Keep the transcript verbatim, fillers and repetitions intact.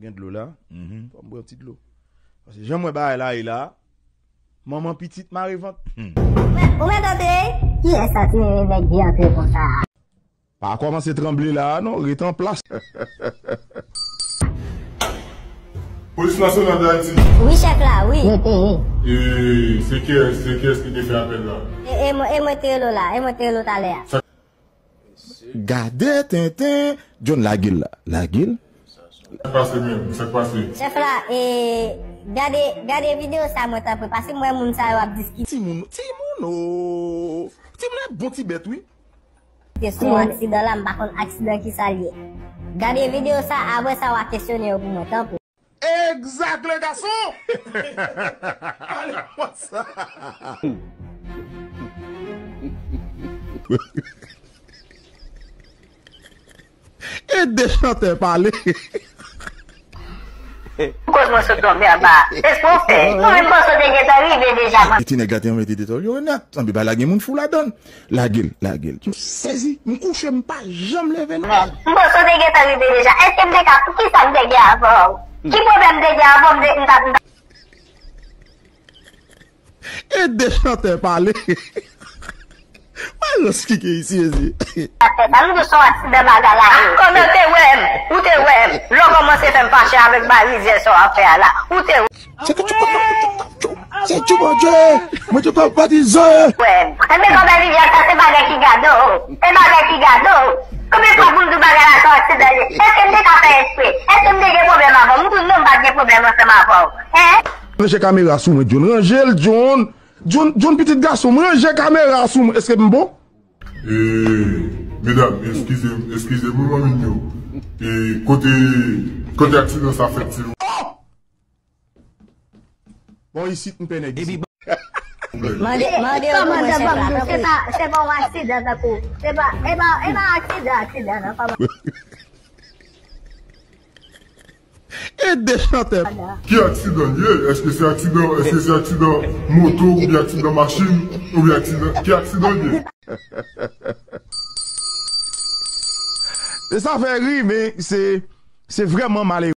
Gen dlo la. Mhm. Fò m pran ti dlo. Paske jan m wè bagay la ye la, manman pitit mare vant. Hmm. Ou mèt antre. Kiyès sa ti nèg ki antre konsa? Pa kòmanse tranble la a non, ret an plas. Polis Nasyonal d Ayiti. Wi, chèf la, wi. Rete. E se kiyès, se kiyès ki te fè apèl la? E, e mwen, e mwen te rele w la, e mwen te rele w talè a. Sa Gade tenten, John lage l la. Lage l. Sa k pase menm? Sa k pase? Chèf la, e, gade, gade videyo sa mwen tanpri, paske m wè moun sa yo ap diskite. Timoun, timoun, o. Timoun e bon ti bèt, wi. Se sou aksidan la, m pa konn aksidan ki sa l ye. Gade videyo sa, apre sa w a kesyone yo pou mwen, tanpri. Exact, le garçon! Ale konsa! E de chantè pale. Koz mwen sot tonbe anba. Espre w fè. Nou menm panse w te gentan rive deja. E ti nèg la te anmete detòl yo nèt. Sanble pa la gen moun fou ladan l. Lage l, lage l. M sezi, m kouche, m pa janm leve non. M panse w te gentan rive deja. Èske m te ka, poukisa m te gen avè w? Ki pwoblèm m te gen avè w? M te, m t ap, m t ap E de chantè pale. Wè rans ki gen isi, mezi. Sa nou di se yon aksidan bagay la ye. Kòman w te wè m? Ou te wè m? Lè w kòmanse fè m fache avèk bay rizyè sa w ap fè a la. Ou te wè m? Se ke tu peux, se tu peux Dieu, mais tu peux pas dire. Wè m. Enben kòman rivyè sa se bagay ki gade w. Se bagay ki gade w. Konbyen fwa pou m di w bagay la se yon aksidan li ye? Èske m te ka fè espre? Èske m te gen pwoblèm avè w? M di w non, m pa t gen pwoblèm ansanm avè w. Hein? Ranje kamera sou mwen, John. Ranje l, John. John, John, pitit gason m, ranje kamera sou mwen. Èske m bon? E, medam, eskize, eskize m, wi, manmi m yo. E, kote, kote aksidan sa fèt, silvouplè? Oh! Bon, isit, m pè nèg isit. Mande, mande yo pou mwen, chèf la, tanpri. Se pa, se pa yon aksidan, tankou. Se pa, e pa, e pa aksidan, aksidan, non, pa. E de chantè. Ki aksidan l ye? Èske se aksidan, èske se aksidan moto oubyen aksidan machin oubyen aksidan, ki aksidan l ye? E sa fè ri, men se, se vrèman malere.